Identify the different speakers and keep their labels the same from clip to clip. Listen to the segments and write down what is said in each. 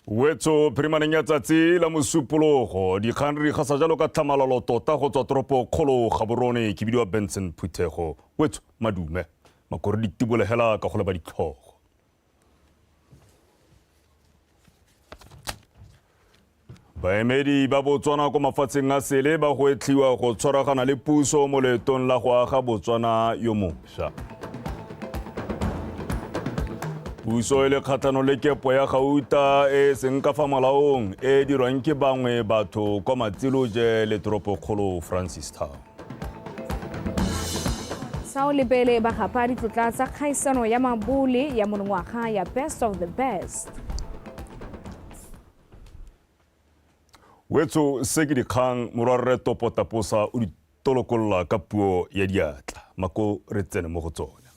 Speaker 1: Wetso phirimaneng ya tsatsi la Mosupologo, dikgang re di gasa jalo ka tlhamalalo tota go tswa toropo kgolo Gaborone. Ke bidiwa Benson Phuthego. Wetso madume, makore di tibolegela ka go leba ditlhogo. Baemedi ba Botswana ko mafatsheng a sele ba gwetlhiwa go tshwaragana le puso mo leetong la go aga Botswana yo mošwa. Puso e le kgatlhano le kepo ya gauta e e seng ka fa molaong e e dirwang ke bangwe batho kwa Matsiloje le toropokgolo Francistown.
Speaker 2: Sao le Pele ba gapa ditlotla tsa kgaisano ya mabole ya monongwaga ya Best of the Best.
Speaker 1: Wetso se ke dikgang morwarre Topo Taposa o di tolokolola ka puo ya diatla. Mako re tsene mo go tsone.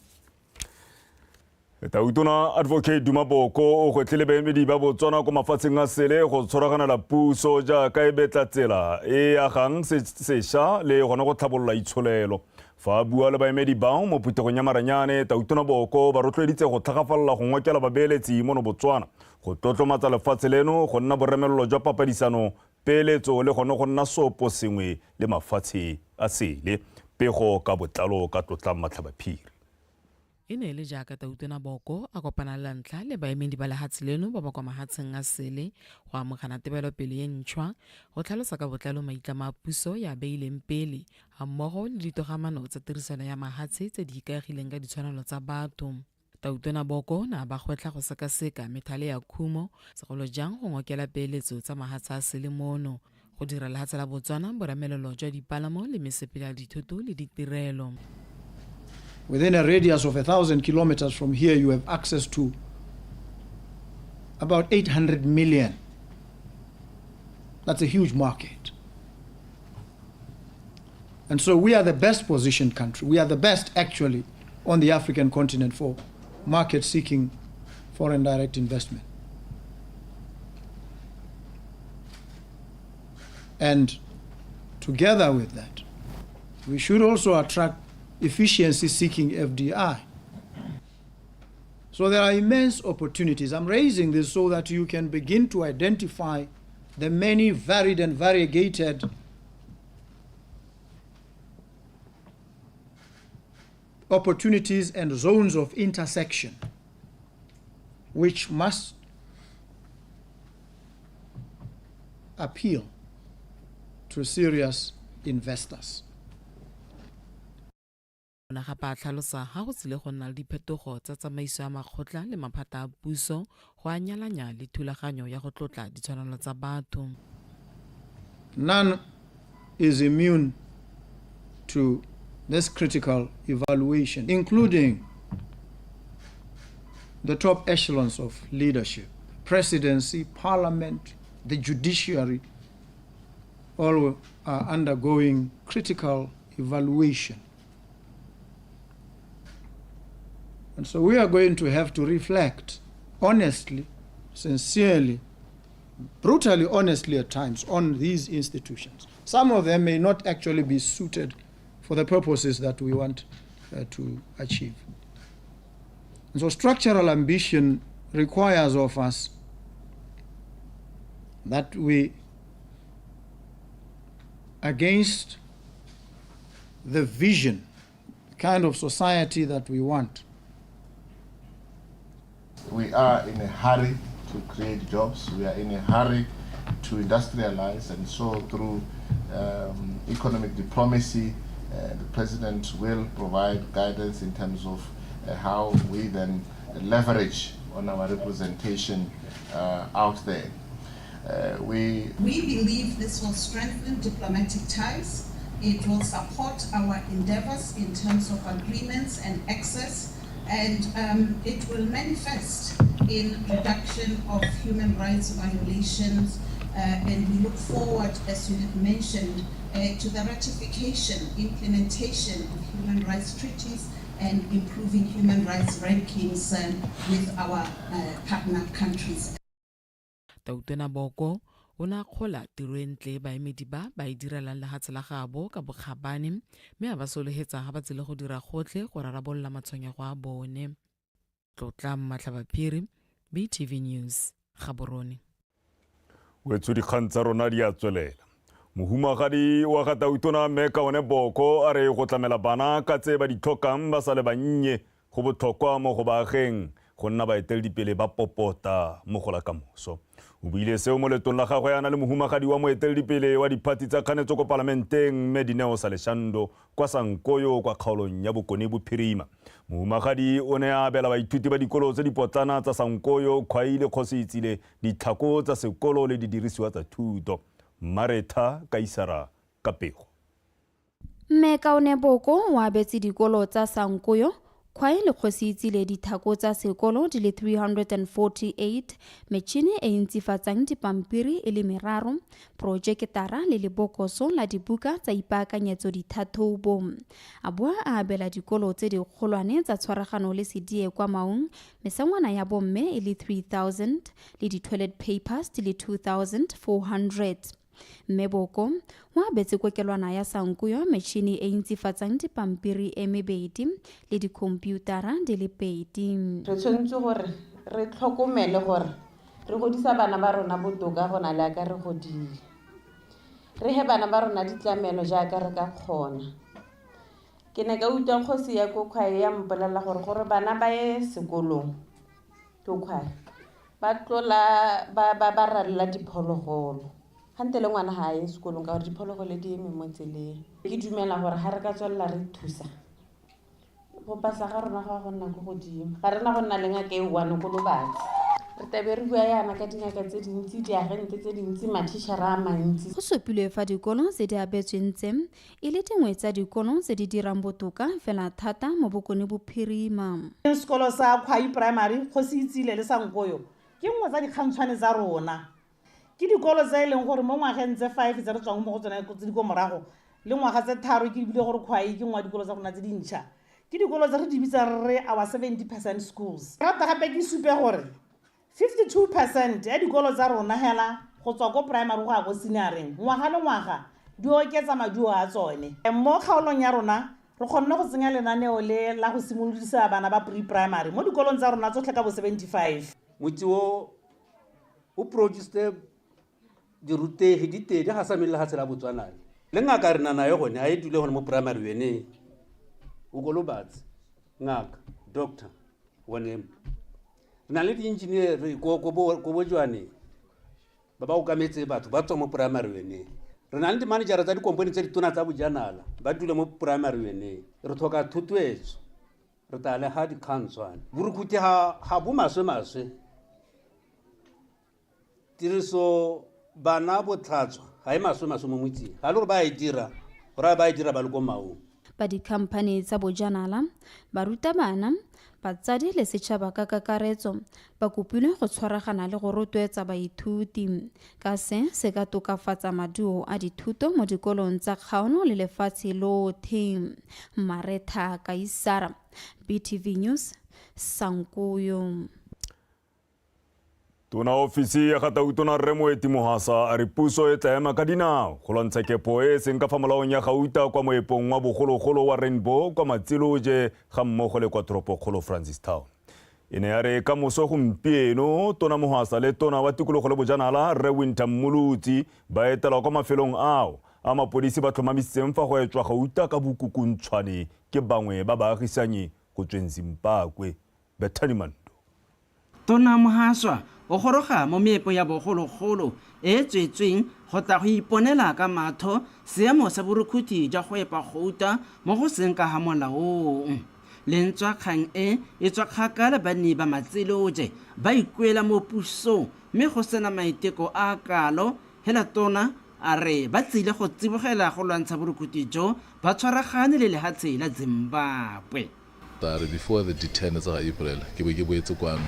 Speaker 1: Tautona Advocate Duma Boko o gwetlhile baemedi ba Botswana ko mafatsheng a sele go tshwaraganela puso jaaka e betla tsela e agang sesha le gone go tlhabolola itsholelo. Fa a bua le baemedi bao mo phuthegong ya Maranyane, Tautona Boko ba rotloeditse go tlhagafalela go ngokela babeeletsi mono Botswana go tlotlomatsa lefatshe leno go nna boremelelo jwa papadisano, peeletso le gone go nna seopo sengwe le mafatshe a sele. Pego ka botlalo ka Tlotlang Matlhabaphiri.
Speaker 3: E ne e le jaaka Tautona Boko a kopana la ntlha le baemedi ba lehatshe leno ba ba kwa mahatsheng a sele go amogana tebelopele e ntšhwa, go tlhalosa ka botlalo maitlamo a puso ya beileng pele gammogo le ditogamano tsa tirisano ya mahatshe tse di ikaegileng ka ditshwanelo tsa batho. Tautona Boko o ne a ba gwetlha go sekaseka methale ya khumo, segolo jang go ngokela peeletso tsa mahatshe a sele mono, go dira lehatshe la Botswana boremelelo jwa dipalamo le mesepele ya dithoto le ditirelo.
Speaker 4: Within a radius of 1,000 kilometers from here, you have access to about 800 million. That's a huge market. And so we are the best positioned country. We are the best, actually, on the African continent for market seeking foreign direct investment. And together with that, we should also attract efficiency seeking FDI. So there are immense opportunities. I'm raising this so that you can begin to identify the many varied and variegated opportunities and zones of intersection which must appeal to serious investors.
Speaker 3: O ne gape a tlhalosa ha go tsile go nna le diphetogo tsa tsamaiso ya makgotla le maphata a puso go a nyalanya le thulaganyo ya go tlotla ditshwanelo tsa batho.
Speaker 4: None is immune to this critical evaluation, including the top echelons of leadership, presidency, parliament, the judiciary, all are undergoing critical evaluation. And so we are going to have to reflect honestly, sincerely, brutally honestly at times on these institutions. Some of them may not actually be suited for the purposes that we want to achieve. And so structural ambition requires of us that we, against the vision, the kind of society that we want.
Speaker 5: We are in a hurry to create jobs. We are in a hurry to industrialize, and so through economic diplomacy, the president will provide guidance in terms of how we then leverage on our representation out there.
Speaker 6: We believe this will strengthen diplomatic ties. It will support our endeavors in terms of agreements and access, and it will manifest in reduction of human rights violations. And we look forward, as you have mentioned, to the ratification, implementation of human rights treaties and improving human rights rankings with our partner countries.
Speaker 3: Tautona Boko o ne a akgola tiro e ntle e baemedi ba ba e direlang lehatshe la gaabo ka bokgabane mme a ba solohetsa ga ba tsile go dira gotlhe go rarabolola matshwenyego a bone. Tlotlang Matlhabaphiri, BTV News, Gaborone.
Speaker 1: Wetsho, dikgang tsa rona di a tswelela. Mohumagadi wa ga Tautona, Mme Kaone Boko, a re go tlamela bana ka tse ba di tlhokang ba sa le bannye go botlhokwa mo go baageng go nna baeteledipele ba popota mo go la kamoso. O buile seo mo letong la gagwe a na le mohumagadi wa moeteledipele wa diphathi tsa kganetso ko palamenteng, Mme Dineo Saleshando, kwa Sankoyo kwa kgaolong ya Bokone Bophirima. Mohumagadi o ne a abela baithuti ba dikolo tse dipotlana tsa Sankoyo, Khwai le Kgosiitsile ditlhako tsa sekolo le didirisiwa tsa thuto. Maretha Kaisara ka pego.
Speaker 7: Mme Kaone Boko o abetse dikolo tsa Sankoyo, Khwai le Kgosiitsile dithako tsa sekolo di le 348, metšhini e e ntsifatsang dipampiri e le meraro, porojeketara le lebokoso la dibuka tsa ipaakanyetso dithathobo. A boa a abela dikolo tse dikgolwane tsa tshwaragano le Sedie kwa Maung mesangwana ya bomme e le 3000 le di-toilet papers di le 2400. Mme Boko o abetse kokelwana ya Sankoyo metšhini e e ntsifatsang dipampiri e mebedi le dikhomputara di le pedi.
Speaker 8: Re tshwanetse gore re tlhokomele gore re godisa bana ba rona botoka go na le aka re godile. Re he bana ba rona ditlamelo jaaka re ka kgona. Ke ne ka utlwa kgosi ya ko Khwae ya mpolelela gore bana ba ye sekolong ko Khwae ba tlola ba ralla diphologolo. Gante le ngwana ga a ye sekolong ka gore diphologolo di eme mo tseleng. Ke dumela gore ga re ka tswelela re thusa, go pasa ga rona go ya go nna ko godimo. Ga rena go nna le ngaka e one ko Lobatse. Re tlabe re bua yana ka dingaka tse dintsi, diagente tse dintsi, mathišara a mantsi.
Speaker 7: Go supilwe fa dikolo tse di abetsweng tse e le dingwe tsa dikolo tse di dirang botoka fela thata mo Bokone Bophirima.
Speaker 9: Sekolo sa Khwai Primary, Kgosiitsile le Sankoyo ke nngwe tsa dikgantshwane tsa rona. Ke dikolo tse e leng gore mo ngwageng tse 5 tse re tswang mo go tsone tse di ko morago le ngwaga tse 3 ke ebile gore Khwai ke nngwe ya dikolo tsa rona tse dintšha. Ke dikolo tse re di bitsang re our 70% schools. Rata gape ke supe gore 52% ya dikolo tsa rona hela go tswa ko primary go ya ko senioreng ngwaga le ngwaga di oketsa maduo a tsone. Mo kgaolong ya rona re kgonne go tsenya lenaneo le la go simolodisa bana ba pre-primary mo dikolong tsa rona tsotlhe ka bo 75.
Speaker 10: Motse o o produced dirutegi di teng di gasameng lefatshe la Botswana. Le ngaka re na nayo gone a e dule gone mo primary yone. O ko Lobatse, ngaka, doctor, one. Re na le di-engineer ko Bojwaneng ba ba okametse batho ba tswa mo primary yone. Re na le di-manager tsa dikompone tse ditona tsa bojanala ba dule mo primary yone. Re tlhoka thotloetso, re tla le ga dikgantshwane. Borukhuthi ga bo maswe-maswe. Tiriso bana botlhatswa ga e maswe-maswe mo motseng. Ga le gore ba e dira, gore ba e dira ba le ko Maung.
Speaker 7: Ba dikhamphane tsa bojanala, barutabana, batsadi le setšhaba ka kakaretso ba kopilwe go tshwaragana le go rotloetsa baithuti. Ka se se ka tokafatsa maduo a dithuto mo dikolong tsa kgaolo le lefatshe lotlhe. Maretha Kaisara, BTV News, Sankoyo.
Speaker 1: Tona ofisi ya ga Tautona Rre Moeti Mohwasa a re puso e tla ema ka dinao go lwantsha kepo e e seng ka fa molaong ya gauta kwa moepong wa bogologolo wa Rainbow kwa Matsiloje ga mmogo le kwa toropokgolo Francistown. E ne ya re ka moso gompieno Tona Mohwasa le Tona wa Tikologo le Bojanala Rre Winter Mmolotsi ba etela kwa mafelong ao a mapodisi ba tlhomamisitseng fa go etswa gauta ka bokukuntshwane ke bangwe ba baagisanyi go tsweng Zimbabwe. Bethany Mando.
Speaker 11: Tona Mohaswa o goroga mo meepong ya bogologolo e e tswetsweng go tla go iponela ka matho seemo sa borukhuthi jwa go epa gouta mo go seng ka ha molaong. Lentswa kgang e e tswa kgakala banni ba Matseloje ba ikuela mo pusong mme go sena maiteko a a kalo, hela tona a re ba tsile go tsibogela go lwantsha borukhuthi jo ba tshwaragane le lehatshe la Zimbabwe.
Speaker 5: Ta re before the di-10 tsa ga April ke be ke boetse kwano,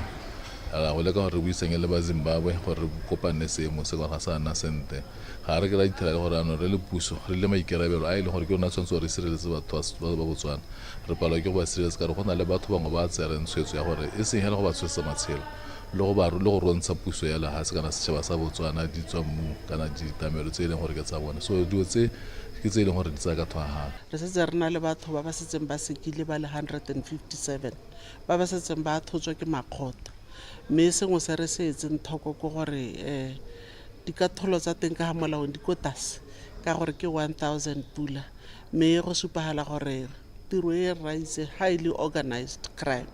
Speaker 5: ra go leka gore re buisanye le ba Zimbabwe gore re kopane seemo se gore ga sa nna sente. Ga re ke ra ithela le gore anong re le puso re le maikarabelo a e leng gore ke rona tshwanetse gore re sireletse batho ba Botswana, re palelwa ke go ba sireletsa ka gore go na le batho bangwe ba tsereng tshwetso ya gore e seng hela go ba tshosetsa matshelo le go ba le go rontsha puso ya lehatshe kana setšhaba sa Botswana di tswa mmu kana ditamelo tse e leng gore ke tsa bone. So dilo tse ke tse e leng gore di tsaya ka tlhwaafalo.
Speaker 12: Re setse re na le batho ba ba setseng ba sekile ba le 157 ba ba setseng ba athotswe ke makgotla, mme sengwe se re se etseng thoko ke gore Dikatholo tsa teng ka ga molaong di ko tlase ka gore ke 1000 pula, mme go supagala gore tiro e raitse highly organized crime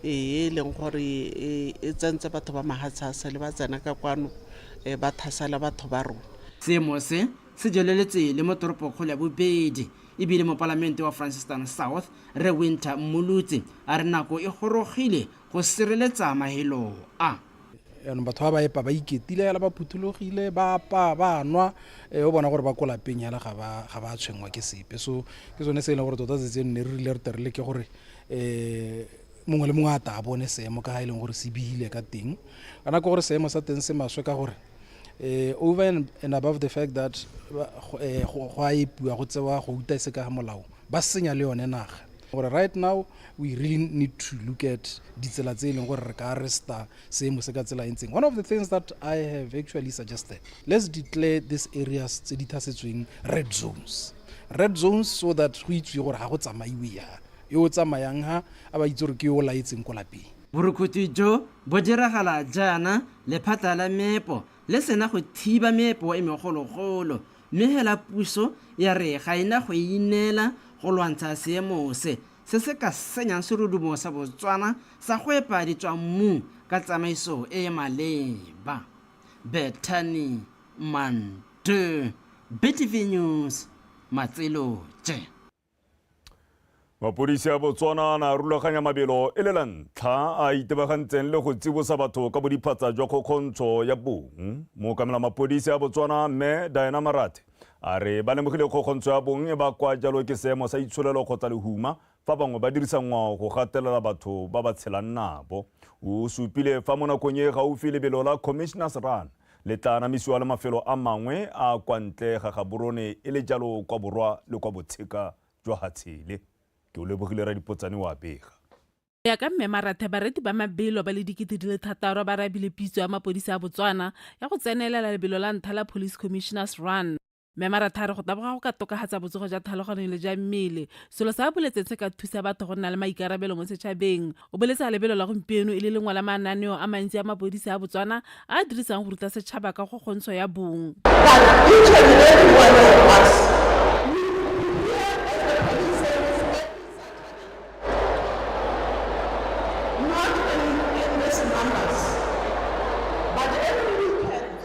Speaker 12: e leng gore e tsentse batho ba mahatshe a sele ba tsena ka kwano, ba thasela batho ba rona.
Speaker 11: Seemo se se jweleletse le mo toropokgolo ya bobedi, ebile mopalamente wa Francistown South, Rre Winter Mmolotsi, a re nako e gorogile go sireletsa mahelo a.
Speaker 13: Jaanong batho ba ba epa ba iketile hela, ba phuthologile, ba apa, ba nwa, o bona gore ba ko lapeng hela, ga ba tshwenngwa ke sepe. So ke sone se e leng gore tota tsatsi eno ne re rile re tle re leke gore mongwe le mongwe a ta a bone seemo ka ga e leng gore se bihile ka teng. Kana ke gore seemo sa teng se maswe ka gore over and above the fact that go a epiwa, go tsewa gouta e se ka ga molao, ba senya le yone naga. Gore right now we really need to look at ditsela tse e leng gore re ka arresta seemo se ka tsela e ntseng. One of the things that I have actually suggested, let's declare these areas tse di thasetsweng red zones. Red zones so that go itsiwe gore ga go tsamaiwe ya. Yo o tsamayang ha a ba itse gore ke yo o laetseng ko lapeng.
Speaker 11: Borukhuthi jo bo diragala jaana lephata la meepo le sena go thiba meepo e megologolo, mme hela puso ya re ga e na go ineela go lwantsha seemo se, se se ka senyang serodumo sa Botswana sa go epa ditswammung ka tsamaiso e e maleba. Bethany Mandu, BTV News, Matseloje.
Speaker 1: Mapodisi a Botswana a ne a rulaganya mabelo e le la ntlha a itebagantseng le go tsibosa batho ka bodiphatsa jwa kgokgontsho ya bong. Mookamela mapodisi a Botswana Mme Diana Marathe a re ba lemogile kgokgontsho ya bong e bakwa jalo ke seemo sa itsholelo kgotsa lehuma, fa bangwe ba dirisa ngwao go gatelela batho ba ba tshelang nabo. O supile fa mo nakong e gaufi lebelo la Commissioner's Run le tla anamisiwa le mafelo a mangwe a kwa ntle ga Gaborone e le jalo kwa borwa le kwa botsheka jwa Hatshele. Ke o lebogile Radipotsane wa bega.
Speaker 14: Go ya ka Mme Marathe, bareti ba mabelo ba le 6000 ba arabile pitso ya mapodisi a Botswana ya go tsenelela lebelo la ntlha la Police Commissioners Run. Mme Marathe a re go taboga go ka tokafatsa botsogo jwa tlhaloganyo le jwa mmele, selo se a boletseng se ka thusa batho go nna le maikarabelo mo setšhabeng. O boletse a lebelo la gompieno e le lengwe la mananeo a mantsi a mapodisi a Botswana a a dirisang go ruta setšhaba ka kgokgontsho ya bong.
Speaker 15: But each and every one of us, we prepare as the police service every Saturday, not in these numbers, but every weekend.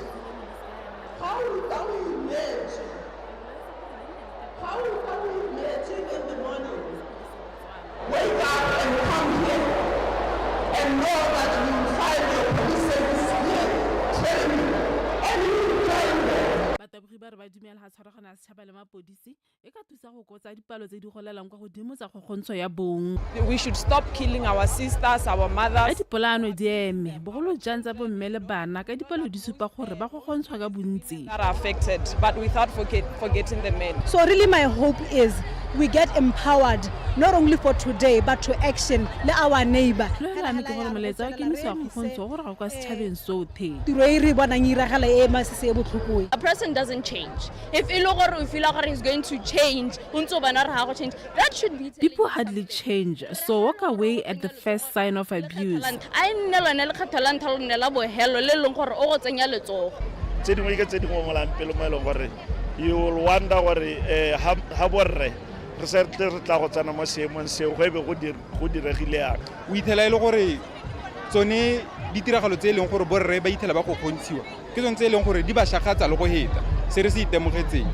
Speaker 15: How can we imagine? How can we imagine in the morning? Wake up and come here and know that you will find your police service here training and you will join them.
Speaker 14: Batabogi ba re ba dumela ga tshwaragano ya setšhaba le mapodisi e ka thusa go okotsa dipalo tse di golelang kwa godimo tsa kgokgontsho ya bong.
Speaker 16: We should stop killing our sisters, our mothers.
Speaker 14: A dipolaano di eme, bogolo jang tsa bomme le bana, ka dipalo di supa gore ba kgokgontshwa ka bontsi.
Speaker 16: That are affected, but without forgetting the men.
Speaker 17: So really my hope is we get empowered not only for today but to action le our neighbor.
Speaker 14: Tlhoelane ke gore molaetsa wa kemiso ya kgokgontsho o goroga kwa setšhabeng sothe.
Speaker 17: Tiro e re e bonang e iragala e masisi e botlhoko e.
Speaker 18: A person doesn't change. If e le gore o feela gore he's going to change, o ntse o bona gore ga go change, that should be
Speaker 14: People hardly change, so walk away at the first sign of abuse.
Speaker 18: A e nne lone lekgetho la ntlha lone la bohelo le leng gore o go tsenya letsogo.
Speaker 19: Tse dingwe ke tse di ngomolang pelo mo e leng gore you will wonder gore ha borre re se re tla go tsena mo seemong seo go ebe go diregile yang.
Speaker 20: O ithela e le gore tsone ditiragalo tse e leng gore borre ba ithela ba kgokgontshiwa ke tsone tse e leng gore di ba shakgatsa le go heta se re se itemogetseng.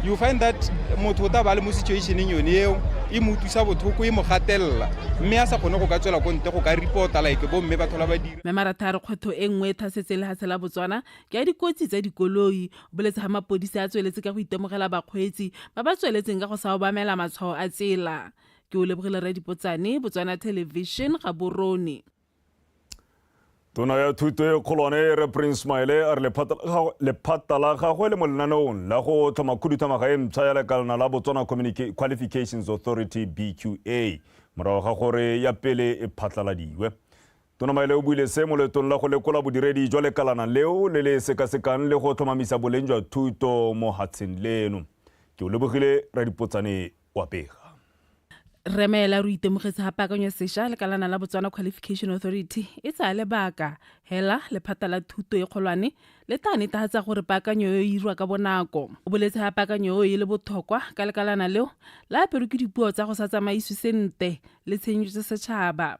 Speaker 20: You find that motho o tla ba le mo situationeng yone eo e mo utlwisa botlhoko, e mo gatelela, mme a sa kgone go ka tswela ko ntle go ka reporta like bomme ba tlhola ba dira.
Speaker 14: Mme Maratha a re kgwetlho e nngwe e thasetseng lehatshe la Botswana ke ya dikotsi tsa dikoloi. O boletse ga mapodisi a tsweletse ka go itemogela bakgweetsi ba ba tsweletseng ka go sa obamela matshwao a tsela. Ke o lebogile Radipotsane, Botswana Television, Gaborone.
Speaker 1: Tona ya thuto e kgolwane Rre Prince Maele a re lephata la gagwe le mo lenaneong la go tlhoma khuduthamaga e mpsha ya lekalana la Botswana Qualifications Authority BQA morago ga gore ya pele e phatlaladiwe. Tona Maele o buile se mo leetong la go lekola bodiredi jwa lekalana leo le le sekasekang le go tlhomamisa boleng jwa thuto mo hatsheng leno. Ke o lebogile Radipotsane wa pega.
Speaker 14: Rre Maele a re o itemogetse ga paakanyo sešwa lekalana la Botswana Qualification Authority e tsaya lebaka hela lephata la thuto e kgolwane le tla netefatsa gore paakanyo eo e irwa ka bonako. O boletse ga paakanyo eo e le botlhokwa ka lekalana leo la aperwe ke dipuo tsa go sa tsamaiswe sente le tshenyetso setšhaba.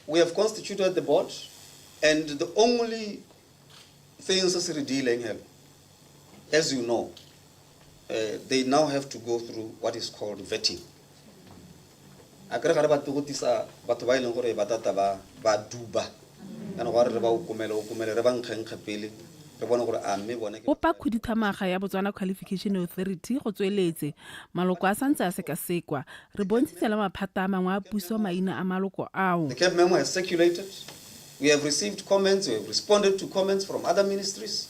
Speaker 21: We have constituted the board and the only thing se se re diileng hela, as you know, they now have to go through what is called vetting. A kere ga re batle go tisa batho ba e leng gore ba tata ba ba duba kana go re re ba okomele okomele re ba nkgenkge pele re bone gore a mme bone ke
Speaker 14: Kopa khuduthamaga ya Botswana Qualification Authority go tsweletse. Maloko a santse a sekasekwa. Re bontshitse le maphata a mangwe a puso maina a maloko ao.
Speaker 21: The CAB memo has circulated. We have received comments, we have responded to comments from other ministries.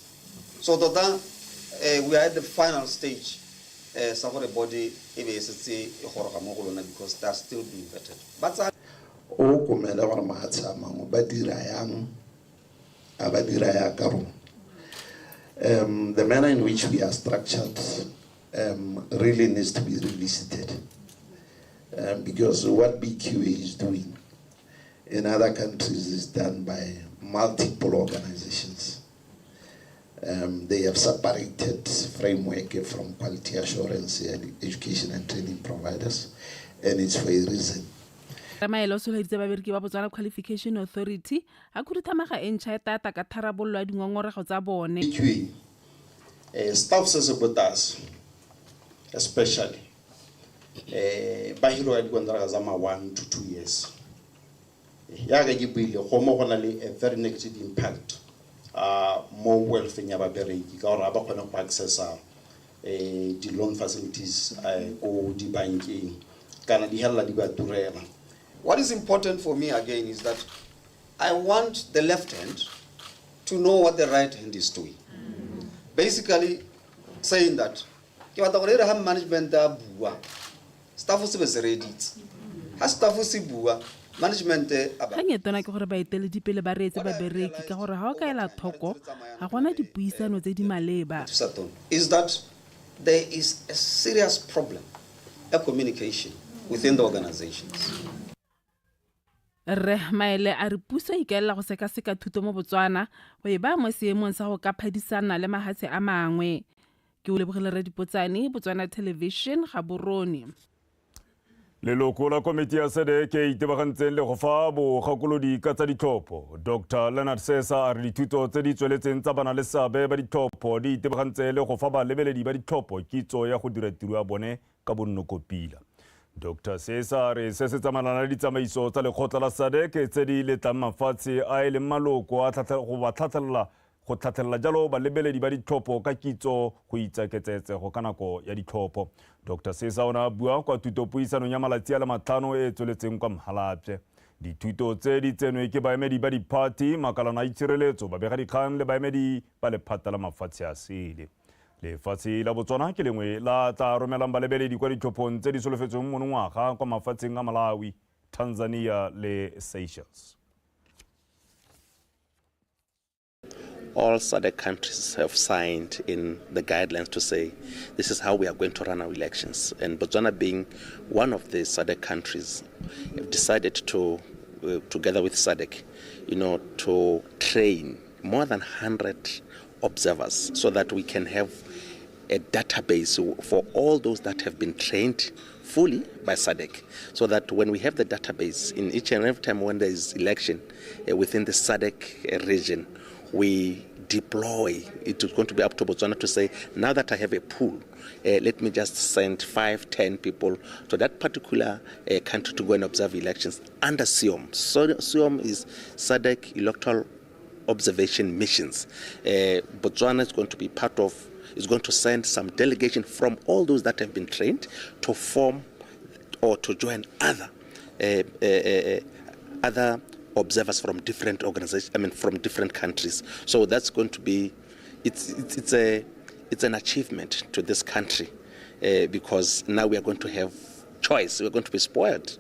Speaker 21: So tota we are at the final stage sa gore body e be e setse e goroga mo go lona because they are still being vetted. Ba tsaya
Speaker 5: O komele gore mahatshe a mangwe ba dira yang, a ba dira ya ka rona. The manner in which we are structured really needs to be revisited, because what BQA is doing in other countries is done by multiple organizations. They have separated framework from quality assurance and education and training providers, and it's for a reason.
Speaker 14: Ramaele o solofeditse babereki ba Botswana Qualification Authority a khuduthamaga e ntšha e tata ka tharabololo ya dingongorego tsa bone.
Speaker 22: BQA, staff se se ko tlase, especially, ba hirwa ka dikonteraka tsa ma 1 to 2 years. Yaka ke buile, go mo go na le a very negative impact mo welfare ya babereki ka gore ga ba kgone go accessa di-loan facilities ko dibankeng kana di helela di ba turela.
Speaker 21: What is important for me again is that I want the left hand to know what the right hand is doing. Basically saying that ke batla gore e re ha management a bua, staff se be se reeditse. Ha staff se bua, management a ba
Speaker 14: Kgang e tona ke gore baeteledipele ba reetse babereki ka gore ha o ka ela thoko ga gona dipuisano tse di maleba.
Speaker 21: Is that there is a serious problem of communication within the organizations.
Speaker 14: Rre Maele a re puso e ikaelela go sekaseka thuto mo Botswana go e baya mo seemong sa go ka phadisana le mahatshe a mangwe. Ke o lebogile Rre Dipotsane, Botswana Television, Gaborone.
Speaker 1: Leloko la komiti ya SADC e itebagantseng le go fa bogakolodi ka tsa ditlhopho, Dr Leonard Sesa a re dithuto tse di tsweletseng tsa bana le seabe ba ditlhopho di itebagantse le go fa balebeledi ba ditlhopho kitso ya go dira tiro ya bone ka bonnokopila. Dr Sesa a re se se tsamaelana le ditsamaiso tsa lekgotla la SADC tse di letlang mafatshe a e leng maloko a go ba tlhatlhelela go tlhatlhelela jalo balebeledi ba ditlhopho ka kitso go itsa ketsaetsego ka nako ya ditlhopho. Dr Sesa o ne a bua kwa thutopuisanong ya malatsi a le 5 e e tsweletseng kwa Mhalapye. Dithuto tse di tsenwe ke baemedi ba diphathi, makalana a itshireletso, babegadikgang le baemedi ba lephata la mafatshe a sele. Lefatshe la Botswana ke lengwe la tla romelang balebeledi kwa ditlhophong tse di solofetsweng monongwaga kwa mafatsheng a Malawi, Tanzania le Seychelles.
Speaker 23: All SADC countries have signed in the guidelines to say this is how we are going to run our elections. And Botswana, being one of the SADC countries, have decided to, together with SADC, to train more than 100 observers so that we can have a database for all those that have been trained fully by SADC, so that when we have the database in each and every time when there is election within the SADC region, we deploy. It is going to be up to Botswana to say, now that I have a pool, let me just send 5-10 people to that particular country to go and observe elections under SEOM. So SEOM is SADC Electoral Observation Missions. Botswana is going to be part of, is going to send some delegation from all those that have been trained to form or to join other observers from different organizations, I mean from different countries. So that's going to be, it's an achievement to this country, because now we are going to have choice, we are going to be spoiled.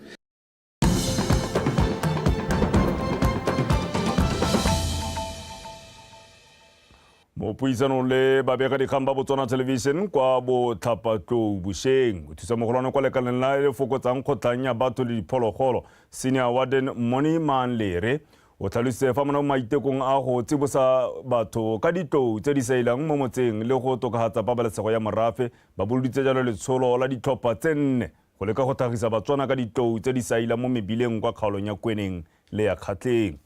Speaker 1: Mo Mo puisanong le babegadikgang ba Botswana Television kwa Botlhapatlou bosheng, mothusa mogolwane kwa lekaleng la le fokotsang kgotlhang ya batho le diphologolo, Senior Warden Mmoni Maanlere, o tlhalositse fa mo maitekong a go tsibosa batho ka ditlou tse di sailang mo motseng le go tokafatsa pabalesego ya morafe, ba boloditse jalo letsholo la ditlhopha tse nne go leka go tlhagisa Batswana ka ditlou tse di sailang mo mebileng kwa kgaolong ya Kweneng le ya Kgatleng.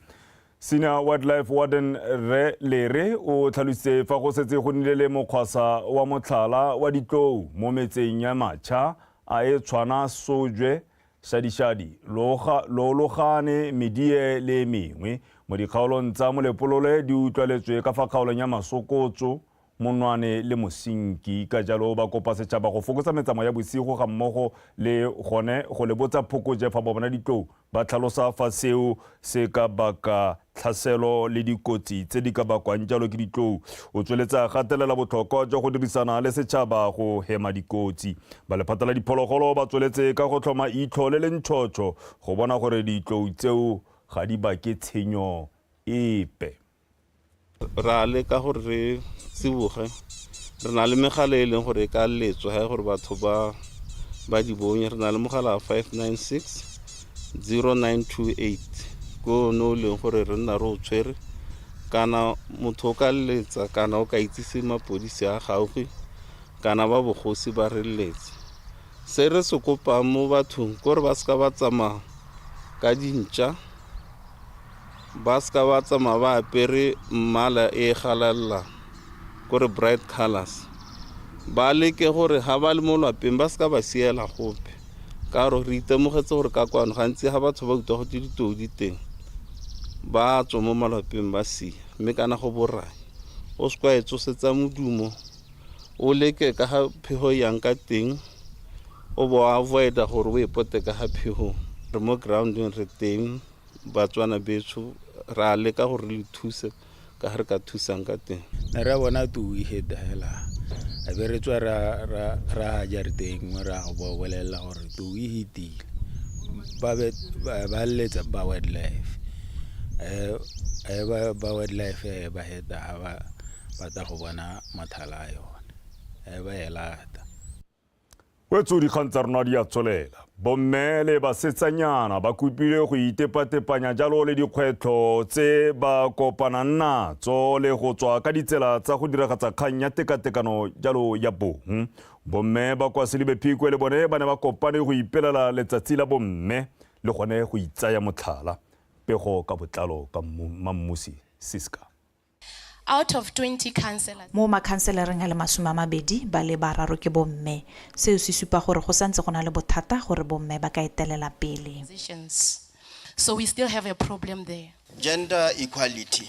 Speaker 1: Senior Wildlife Warden Rre Lere o tlhalositse fa go setse go nnile le mokgwasa wa motlhala wa ditlou mo metseng ya Macha a e tshwana Sojwe, Shadishadi, Loologane, Medie le e mengwe. Mo dikgaolong tsa Molepolole di utlwaletswe ka fa kgaolong ya Masokotso, Monwane le Mosinki. Ka jalo ba kopa setšhaba go fokotsa metsamao ya bosigo ga mmogo le gone go le botsa phokoje fa ba bona ditlou, ba tlhalosa fa seo se ka baka tlhaselo le dikotsi tse di ka bakwang jalo ke ditlou. O tsweletse a gatelela botlhokwa jwa go dirisana le setšhaba go hema dikotsi. Ba lephata la diphologolo ba tsweletse ka go tlhoma itlho le le ntšhotšho go bona gore ditlou tseo ga di bake tshenyo epe.
Speaker 2: Ra leka gore re tsiboge, re na le megala e leng gore e ka letswa ga e gore batho ba ba di bonye. Re na le mogala 596 0928 ke one o leng gore re nna re o tshwere, kana motho o ka letsa kana o ka itsise mapodisi a gaufi kana ba bogosi ba re letse. Se re se kopang mo bathong ke gore ba seka ba tsamaya ka dintša, ba seka ba tsamaya ba apere mmala e galalelang, kore bright colors. Ba leke gore ga ba le mo lwapeng ba seka ba siela gope, ka gore re itemogetse gore ka kwano gantsi ga batho ba utlwa gote ditou di teng ba tswa mo malwapeng ba sia, mme kana go borai. O seka wa e tsosetsa modumo, o leke ka ga phego e yang ka teng, o bo avoida gore o e pote ka ga phegong. Re mo groundeng, re teng Batswana betsho, ra leka gore re le thuse ka ga re ka thusang ka teng.
Speaker 4: Ne ra bona tou e heta hela, a be re tswa ra jarateng nngwe ra go ba bolelela gore tou e hetile. Ba be ba letsa ba wildlife, ba wildlife ba heta ga ba batla go bona mathala a yone, ba e lata.
Speaker 1: Wetso dikgang tsa rona di a tswelela. Bomme le basetsanyana ba kopilwe go itepatepanya jalo le dikgwetlho tse ba kopanang natso le go tswa ka ditsela tsa go diragatsa kgang ya tekatekano jalo ya bong. Bomme ba kwa Selibe Phikwe le bone ba ne ba kopane go ipelela letsatsi la bomme le gone go itsaya motlhala. Pego ka botlalo ka Mammusi Siska.
Speaker 6: Out of 20 councillors.
Speaker 24: Mo makhanselareng a le 20 ba le bararo ke bomme. Seo se supa gore go santse go na le bothata gore bomme ba ka etelela pele.
Speaker 6: Positions. So we still have a problem there.
Speaker 21: Gender Equality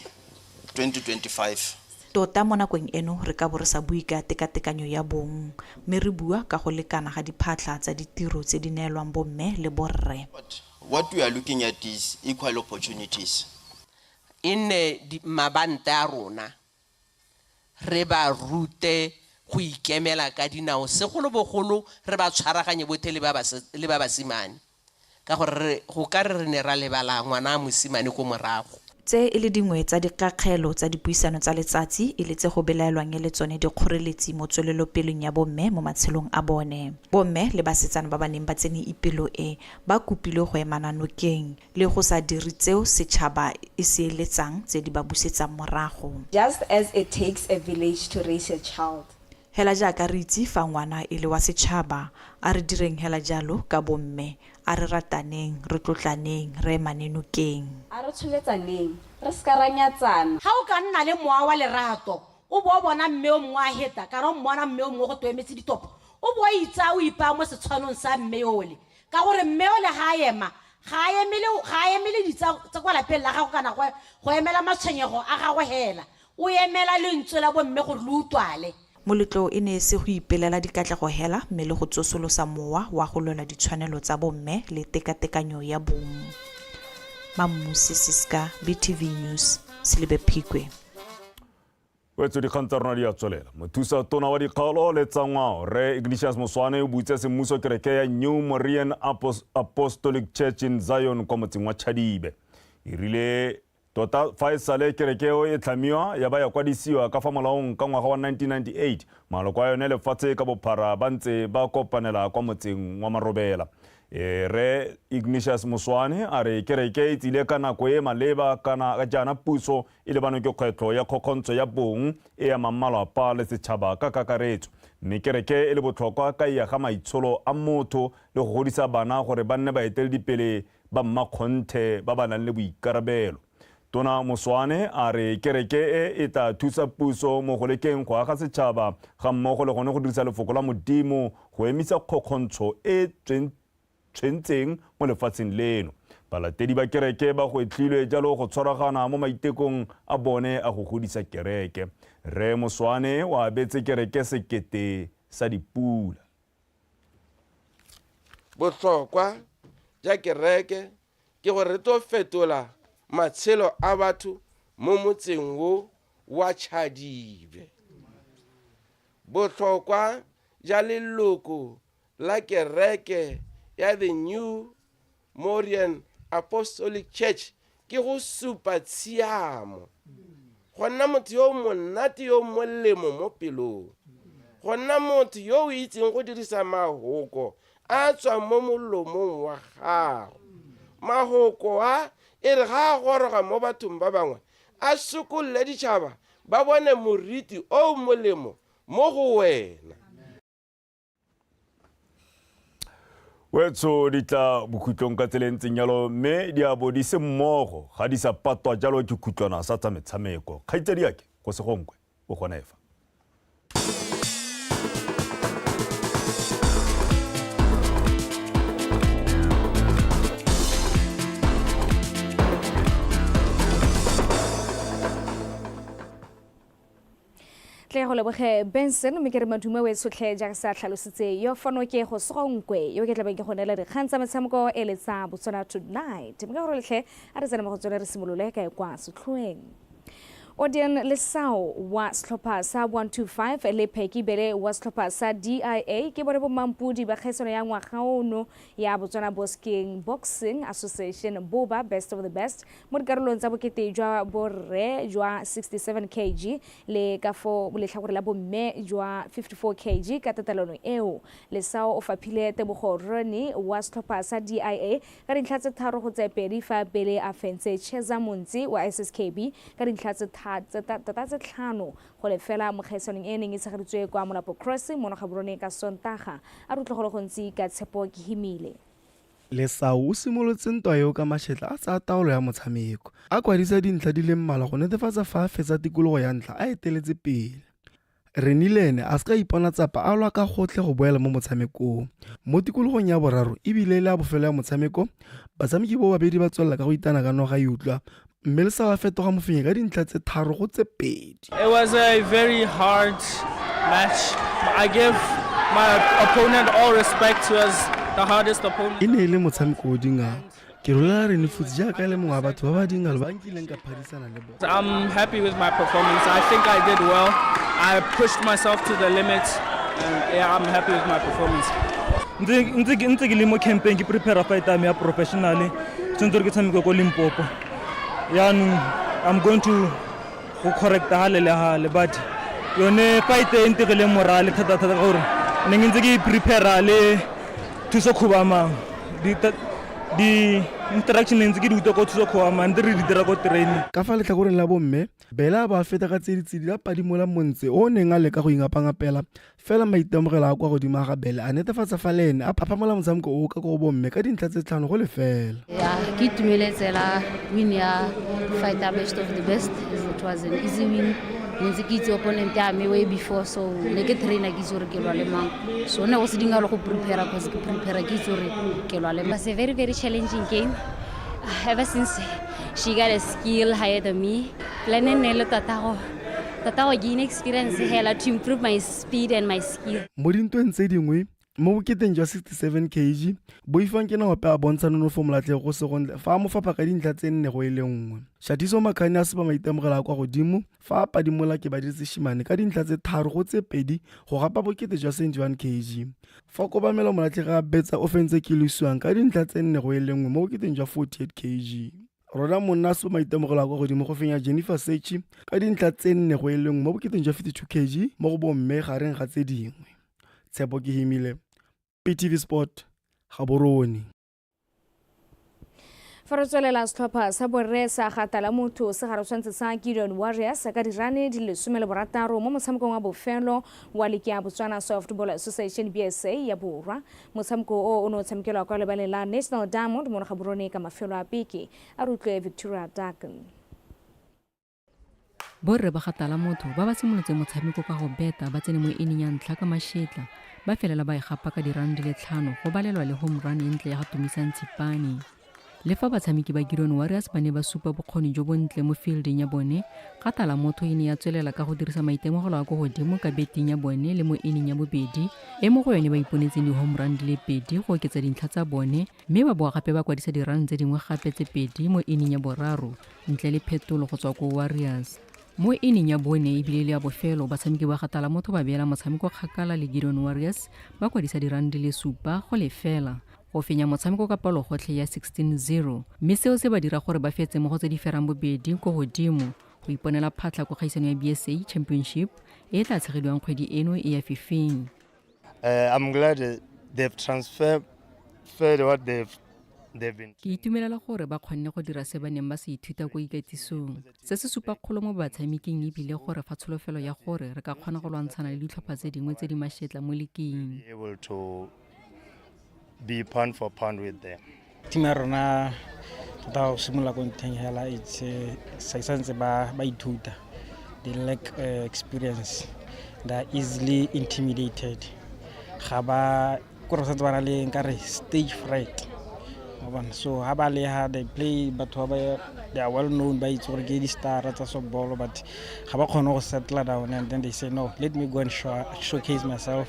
Speaker 21: 2025.
Speaker 24: Tota mo nakong eno re ka bo re sa bue ka tekatekanyo ya bong, mme re bua ka go lekana ga diphatlha tsa ditiro tse di neelwang bomme le borre.
Speaker 21: But what we are looking at is equal opportunities.
Speaker 25: E nne mabante a rona, re ba rute go ikemela ka dinao, segolobogolo re ba tshwaraganye bothe le ba basimane, ka gore go ka re re ne ra lebala ngwana a mosimane ko morago.
Speaker 24: Tse e le dingwe tsa dikakgelo tsa dipuisano tsa letsatsi e le tse go belaelwang e le tsone dikgoreletsi mo tswelelopeleng ya bomme mo matshelong a bone. Bomme le basetsana ba ba neng ba tsene ipelo e ba kopilwe go emana nokeng le go sa dire tseo setšhaba e se eletsang tse di ba busetsang morago.
Speaker 26: Just as it takes a village to raise a child.
Speaker 24: Hela jaaka re itse fa ngwana e le wa setšhaba, a re direng hela jalo ka bomme. A re rataneng, re tlotlaneng, re emane nokeng.
Speaker 26: A re tsholetsaneng, re seka ra nyatsana.
Speaker 27: Ga o ka nna le mowa wa lerato, o bo o bona mme o mongwe a heta, kana o mmona mme o mongwe go te o emetse ditopo, o bo o itsaya o ipaya mo setshwanong sa mme ole. Ka gore mme ole ga a ema, ga a emele, ga a emele ditsa tsa kwa lapeng la gago kana go emela matshwenyego a gagwe hela, o emela lentswe la bomme gore le utlwale.
Speaker 24: Moletlo e ne e se go ipelela dikatlego hela mme le go tsosolosa mowa wa go lwela ditshwanelo tsa bomme le tekatekanyo ya bong. Mammusi Siska, BTV News, Selibe Phikwe.
Speaker 1: Wetso dikgang tsa rona di a tswelela. Mothusa tona wa dikgaolo le tsa ngwao Rre Ignatius Moswane o butse semmuso kereke ya New Morian Apostolic Church in Zion kwa motseng wa Chadibe. E rile Tota fa e sale kereke eo e tlhamiwa ya ba ya kwadisiwa ka fa molaong ka ngwaga wa 1998, maloko a yone lefatshe ka bophara ba ntse ba kopanela kwa motseng wa Marobela. Rre Ignatius Moswane a re kereke e tsile ka nako e maleba kana ka jaana puso e lebanwe ke kgwetlho ya kgokgontsho ya bong e amang malwapa le setšhaba ka kakaretso, mme kereke e le botlhokwa ka e aga maitsholo a motho le go godisa bana gore ba nne baeteledipele ba mmakgonthe ba ba nang le boikarabelo. Tona Moswane a re kereke e e tla thusa puso mo go lekeng go aga setšhaba ga mmogo le gone go dirisa lefoko la Modimo go emisa kgokgontsho e tshwentseng mo lefatsheng leno. Balatedi ba kereke ba gwetlhilwe jalo go tshwaragana mo maitekong a bone a go godisa kereke. Rre Moswane o abetse kereke sekete sa dipula.
Speaker 3: Bohlokwa ja kereke ke gore re tlo fetola matshelo a batho mo motseng wo wa Chadibe. Bohlokwa ja leloko la kereke ya The New Morian Apostolic Church ke go supa tshiamo, go nna motho yo o monate yo o molemo mo pelong, go nna motho yo o itseng go dirisa mahoko a a tswang mo molomong wa gago. Mahoko a e re ga a goroga mo bathong ba bangwe a sokolole ditšhaba ba bone moriti o o molemo mo go wena.
Speaker 1: Wetsho di tla bokhutlong ka tsela e ntseng jalo mme di a bo di se mmogo ga di sa patwa jalo ke khutlwana sa tsa metshameko. Kgaitsadiake go se gonkwe o gone fa.
Speaker 26: Tle go leboge Benson, mme ke re madume o e tshotlhe jaaka sa tlhalositse yo fano ke go sogonkwe yo ke tlabeng ke go neela dikgang tsa metshameko e le tsa Botswana Tonight. Mme ka gore letlhe a re tsene mo go tsone re simolole ka e kwa setlhoeng. Odion Lesao wa setlhopha sa 125 le Pheki Bele wa setlhopha sa DIA ke bone bomampodi ba kgaisano ya ngwaga ono ya Botswana Bosking Boxing Association Boba Best of the Best mo dikarolong tsa bokete jwa borre jwa 67 kg le ka fo letlhakore la bomme jwa 54 kg ka tatelano eo. Lesao o faphile Tebogo Roni wa setlhopha sa DIA ka dintlha tse 3 go tse 2 fa pele a fentse Cheza Montsi wa SSKB ka dintlha tse tota tse 5 go lefela mo kgaisanong e neng e tshegeditswe kwa Molapo Crossing mono Gaborone ka Sontaga. A re utlwe go le gontsi ka Tshepo Kehimile.
Speaker 7: Lesau o simolotse ntwa eo ka mashetla a tsaya taolo ya motshameko, a kwadisa dintlha di le mmalwa go netefatsa fa a fetsa tikologo ya ntlha a eteletse pele. Rennie le ene a seka a ipona tsapa a lwa ka gotlhe go boela mo motshamekong. Mo tikologong ya boraro e bile e le ya bofelo ya motshameko, batshameki boo babedi ba tswelela ka go itana ka noga e utlwa mme Lesau a fetoga mofenyi ka dintlha tse 3 go 2.
Speaker 8: It was a very hard match. I give my opponent all respect, who was the hardest opponent.
Speaker 7: E ne e le motshameko o dingalo. Ke rolela Rennie Futsi jaaka e le mongwe wa batho ba ba dingalo ba nkileng ka phadisana le bone.
Speaker 8: I'm happy with my performance. I think I did well. I pushed myself to the limit, and yeah, I'm happy with my performance.
Speaker 9: Ntse ke le mo campeng ke prepare fight ya me ya professionally, tshwanetse gore ke tshameke ko Limpopo. Yaanong I'm going to go correcta hale le hale, but yone fight e ntigileng morale thata-thata ka gore ne ke ntse ke prepare le Thuso Khubamang. Di-interaction ne ntse ke di utlwa ko Thuso Khubamang ntse re di dira ko training.
Speaker 7: Ka fa letlhakoreng la bomme, Bele a bo a feta ka tse ditshedi a padimola Montse o o neng a leka go ingapangapela, fela maitemogelo a kwa godimo a ga Bele a netefatsa fa le ene a phamola motshameko o ka ko go bomme ka dintlha tse 5-0.
Speaker 10: Ya, ke itumeletse la win ya fighter best of the best. It was an easy win. Ne ntse ke itse opponent ya me way before, so ne ke trainer ke itse gore ke lwa le mang, so ne go se dingalo go prepare cause ke prepare ke itse gore ke lwa le mang.
Speaker 12: It was a very, very challenging game. Ever since she got a skill higher than me, plan e ne le tota go gain experience hela to improve my speed and my skill.
Speaker 7: Mo dintweng tse dingwe, mo boketeng jwa 67 kg, Boifang ke Naope a bontsha nonofo Molatlhegi go se gontle fa a mo fapha ka dintlha tse 4-1. Shatiso Makhani a supa maitemogelo a kwa godimo fa a padimola Kebaditse Shimane ka dintlha tse 3-2 go gapa bokete jwa 71 kg. Fa Kobamelo Molatlhegi a betsa o fentse Kilisiwang ka dintlha tse 4-1 mo boketeng jwa 48 kg. Rona monna a supa maitemogelo a kwa godimo go fenya Jennifer Sechi ka dintlha tse 4 go e le 1 mo boketeng jwa 52 kg mo go bomme gareng ga tse dingwe. Tshepo Kehimile, BTV Sport, Gaborone.
Speaker 26: Fa re tswelela, setlhopha sa borre sa gata la motho se gare tshwanetse sa Gideon Warriors ka dirane di le 16 mo motshamekong wa bofelo wa liki ya Botswana Softball Association BSA ya Borwa. Motshameko o o ne o tshamekelwa kwa lebaleng la National Diamond mo Gaborone ka mafelo a beke. A re utlwe Victoria Daken.
Speaker 11: Borre ba gatala motho ba ba simolotseng motshameko ka go beta ba tsene mo inning ya ntlha ka mashetla, ba felela ba e gapa ka dirane di le 5 go balelwa le home run e ntle ya ga Tumisang Tshipane. Le fa batshameki ba Gideon Warriors ba ne ba supa bokgoni jo bontle mo fielding ya bone, gatala motho e ne ya tswelela ka go dirisa maitemogelo a ko godimo ka betting ya bone le mo inning ya bobedi e mo go yone ba iponetseng di-home run di le 2 go oketsa dintlha tsa bone, mme ba boa gape ba kwadisa di-run tse dingwe gape tse 2 mo inning ya boraro ntle le phetolo go tswa ko Warriors. Mo inning ya bone ebile le ya bofelo, batshameki ba gatala motho ba beela motshameko kgakala le Gideon Warriors ba kwadisa di-run di le 7 go lefela go fenya motshameko ka palo gotlhe ya 16-0, mme seo se ba dira gore ba fetse mo go tse di ferang bobedi ko godimo go iponela phatlha ko kgaisano ya BSA Championship e e tla tshegediwang kgwedi eno e ya fifing.
Speaker 13: I'm glad they've transferred what they've been.
Speaker 11: Ke itumelela gore ba kgonne go dira se ba neng ba se ithuta ko ikatisong. Se se supa kgolo mo batshameking ebile gore fa tsholofelo ya gore re ka kgona go lwantshana le ditlhopha tse dingwe tse di mashetla mo liking.
Speaker 13: Able to be pound for pound with them.
Speaker 15: Team ya rona tota go simolola ko ntlheng hela, it's sa santse ba ithuta. They lack experience. They are easily intimidated. Ga ba ko re santse ba na le nkare stage fright. So ha ba le ha they play batho ba they are well known ba itse gore ke di-star tsa softball, but ga ba kgone go settle down and then they say, no, let me go and showcase myself,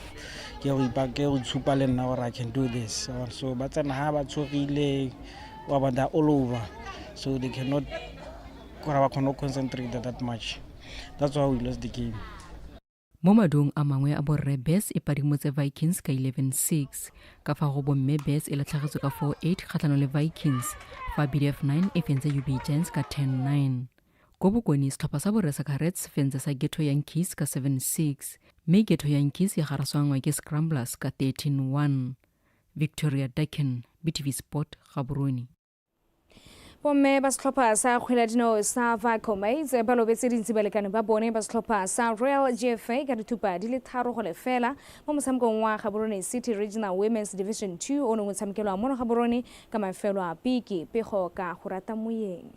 Speaker 15: ke go ipa ke go tshupa le nna gore I can do this. So ba tsena ha ba tshogile, wa ba, they're all over, so they cannot gore ba kgone go concentrate that much. That's why we lost the game.
Speaker 11: Mo madung a mangwe a borre, Bears e padimotse Vikings ka 11-6. Ka fa go bomme, Bears e latlhegetswe ka 4-8 kgatlhanong le Vikings, fa BDF 9 e fentse UB Giants ka 10-9. Ko bokone, setlhopha sa borre sa Carets fentse sa Ghetto Yankees ka 7-6, mme Ghetto Yankees e garaswangwa ke Scramblers ka 13-1. Victoria Dakin, BTV Sport, Gaborone.
Speaker 26: Bomme ba setlhopha sa kgwele ya dinao sa Vicomates ba lobetse dintsi balekane ba bone ba setlhopha sa Royal GFA ka dithupa di le 3-0 mo motshamekong wa Gaborone City Regional Women's Division 2 o neng o tshamekelwa mono Gaborone ka mafelo a beke. Pego ka go rata moyeng.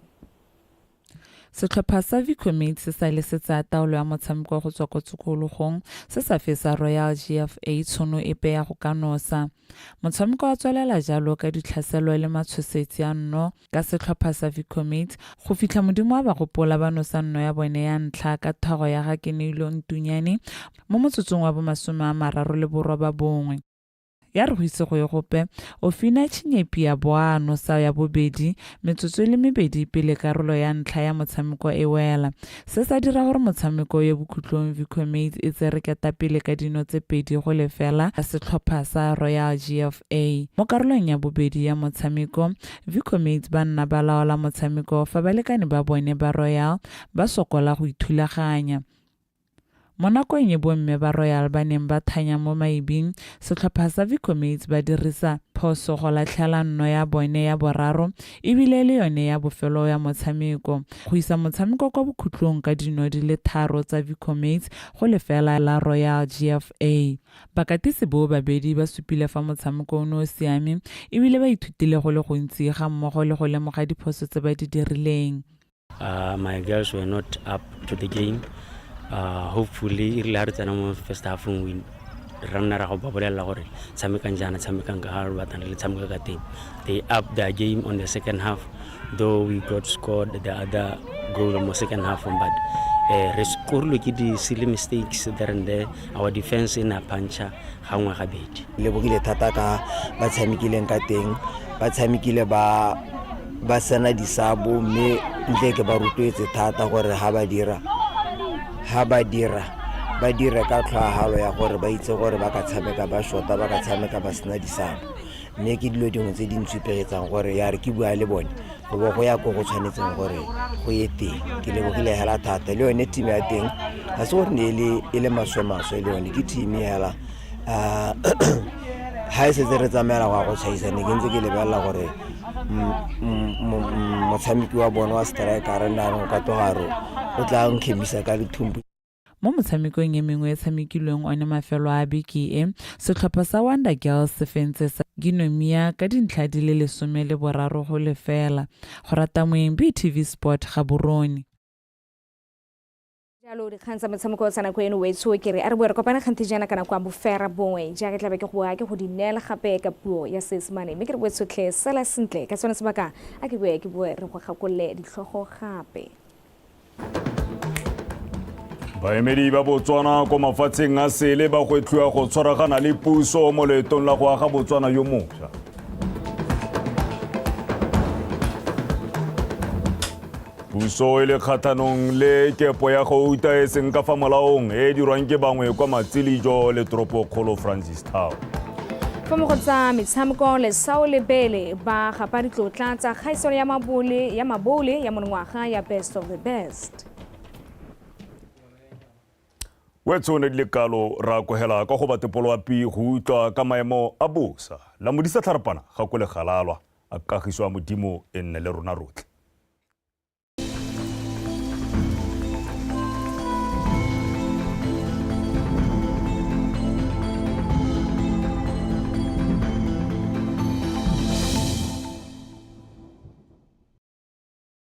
Speaker 16: Setlhopha sa Vicomates se sa le se tsaya taolo ya motshameko go tswa ko tshokologong, se sa fetsa Royal GFA tshono epe ya go ka nosa. Motshameko wa tswelela jalo ka ditlhaselo le matshosetsi a nno ka setlhopha sa Vicomates go fitlha modimo wa ba gopola ba nosa nno ya bone ya ntlha ka thago ya ga Keneilo Ntunyane mo motsotsong wa bo 39. Ya re go ise go ye gope, Ofina Chinyepi ya boa nosa ya bobedi metsotso e le 2 pele karolo ya ntlha ya motshameko e wela. Se sa dira gore motshameko ye bokhutlong Vicomates e tsere ketapele ka dino tse 2-0 setlhopha sa Royal GFA. Mo karolong ya bobedi ya motshameko, Vicomates ba nna ba laola motshameko fa balekane ba bone ba Royal ba sokola go ithulaganya. Mo nakong e bomme ba Royal ba neng ba thanya mo maibing, setlhopha sa Vicomates ba dirisa phoso go latlhela nno ya bone ya boraro ebile le yone ya bofelo ya motshameko go isa motshameko kwa bokhutlong ka dino di le 3 tsa Vicomates go lefela la Royal GFA. Bakatisi boo babedi ba supile fa motshameko o ne o siame ebile ba ithutile go le gontsi ga mmogo le go lemoga diphoso tse ba di dirileng.
Speaker 17: My girls were not up to the game. Hopefully, e rile ha re tsena mo first half we ra nna ra go ba bolelela gore tshamekang jaana, tshamekang ka ga re batlang le tshameka ka teng. They up their game on the second half, though we got scored the other goal mo second half, but re scorilwe ke di silly mistakes there and there. Our defense e ne a puncha gangwe gabedi.
Speaker 18: Lebogile thata ka ba tshamekileng ka teng, ba tshamekile ba sena disabo, mme ntle ke ba rotloetse thata gore ha ba dira, ba dire ka tlhoahalo ya gore ba itse gore ba ka tshameka ba shota, ba ka tshameka ba sena disabo. Mme ke dilo dingwe tse di ntshupegetsang gore ya re ke bua le bone go bo go ya ko go tshwanetseng gore go ye teng. Ke lebogile hela thata le yone team ya teng, ga se gore ne e le maswe-maswe, le yone ke team hela. Ha e setse re tsamaela go ya go tšhaisa, ne ke ntse ke lebelela gore motshameki wa bone wa striker nna o ka tloga re o tla nkgemisa ka lethumpu.
Speaker 16: Mo motshamekong e mengwe e tshamekilweng one mafelo a beke e, setlhopha sa Wonder Girls se fentse sa Ginomia ka dintlha di le 13-0. Go rata moeng BTV Sport Gaborone.
Speaker 26: Jalo dikgang tsa metshameko tsa nako eno wetsho, ke re a re boe re kopane kganthe jaana ka nako ya bofera bongwe, jaaka tlabe ke go boa ke go di neela gape ka puo ya Seesemane. Mme ke re boetshotlhe sala sentle ka sone sebaka, a ke boe ke boe re go gakolole ditlhogo gape.
Speaker 1: Baemedi ba Botswana ko mafatsheng a sele ba gwetlhiwa go tshwaragana le puso mo leetong la go aga Botswana yo mošwa. Puso e le kgatlhanong le kepo ya gouta e seng ka fa molaong e e dirwang ke bangwe kwa Matsilijo le toropokgolo Francistown.
Speaker 26: Fa mo go tsa metshameko, Lesao le Bele ba gapa ditlotla tsa kgaisano ya mabole ya mabole ya monongwaga ya Best of the Best.
Speaker 1: Wetsho ne di le kalo ra kogela kwa go batepoloapi go utlwa ka maemo a bosa. La modisa tlharapana ga ko legalalwa a kagiso a Modimo e nne le rona rotlhe.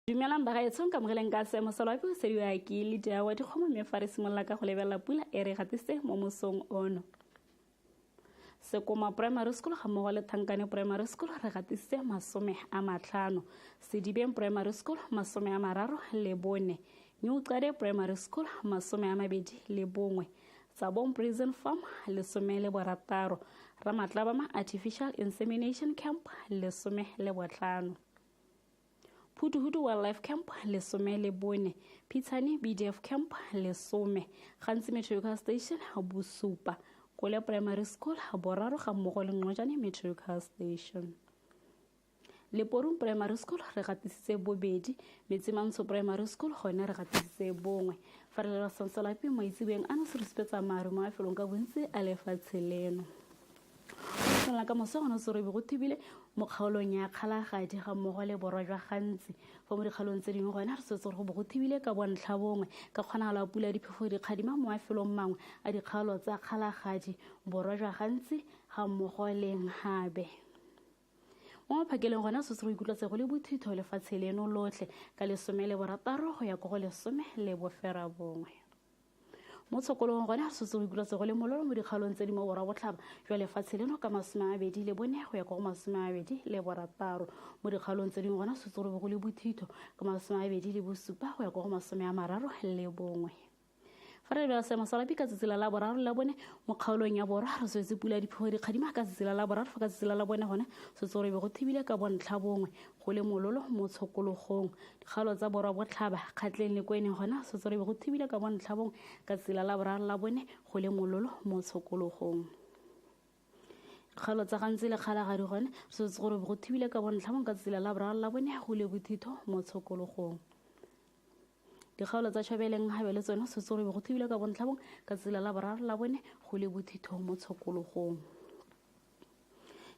Speaker 2: Dumelang bagaetsho, nkamogeleng ka seemo sa loapi go sediwa ke Lydia wa dikgomo, mme fa re simolola ka go lebelela pula e re gatise mo mosong ono. Sekoma Primary School ga mmogo le Thankane Primary School re gatisitse 50, Sedibeng Primary School 34, New Qade Primary School 21, Tsabong Prison Farm 16, Ramatlabama Artificial Insemination Camp 15, Phuduhudu Wildlife Camp 14, Phitshane BDF Camp 10, Gantsi Meteorological Station 7, Kole Primary School 3 ga mmogo le Nqojane Meteorological Station. Leporung Primary School re gatisitse 2, Metsimantsho Primary School gone re gatisitse 1. Fa re leba Sansalapi maitseboeng ano se re supetsa maru mo mafelong ka bontsi a lefatshe leno. Go ka moso gone se robe go thibile mo kgaolong ya Kgalagadi ga mmogo le borwa jwa Gantsi. Fa mo dikgaolong tse dingwe gone re swetse gore go bo go thibile ka bontlha bongwe ka kgonagalo ya pula ya diphefo dikgadima mo mafelong mangwe a dikgaolo tsa Kgalagadi, borwa jwa Gantsi ga mmogo le Nhabe. Mo maphakeleng gone se se go ikutlwa go le bothitho lefatshe leno lotlhe ka 16 go ya ko go 19. Mo tshokolong gone re setse go ikutlwa go le mololo mo dikgaolong tse di mo borwa botlhaba jwa lefatshe leno ka 24 go ya kwa go 26. Mo dikgaolong tse dingwe gone setse go le bothitho ka 27 go ya kwa go 31. Fa re lebela seemo sa loapi ka tsatsi la laboraro la bone mo kgaolong ya borwa re swetse pula ya diphefo dikgadima ka tsatsi la laboraro, fa ka tsatsi la labone gone setse gore be go thibile ka bontlha bongwe go le mololo mo tshokologong. Dikgaolo tsa borwa botlhaba Kgatleng le Kweneng gona setse gore be go thibile ka bontlha bongwe ka tsatsi la laboraro la bone go le mololo mo tshokologong. Dikgaolo tsa Gantsi le Kgalagadi gone setse gore be go thibile ka bontlha bongwe ka tsatsi la laboraro la bone go le bothitho mo tshokologong. Dikgaolo tsa Tšhobeleng Gabe le tsone setse gore be go thibile ka bontlha bongwe ka tsatsi la laboraro la bone go le bothitho mo tshokologong.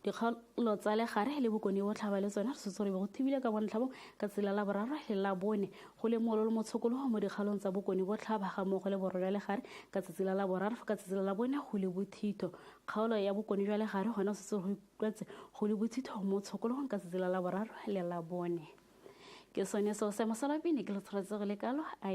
Speaker 2: Dikgaolo tsa Legare le Bokone Botlhaba le tsone setse gore be go thibile ka bontlha bongwe ka tsatsi la laboraro le la bone go le mololo mo tshokologong mo dikgaolong tsa Bokone Botlhaba ga mmogo le borwa jwa Legare ka tsatsi la laboraro, fa ka tsatsi la labone go le bothitho. Kgaolo ya Bokone jwa Legare gone setse go ikutlwetse go le bothitho mo tshokologong ka tsatsi la laboraro le la bone. Ke sone seo seemo sa loapi ne ke le tshwaretse go le kalo a e.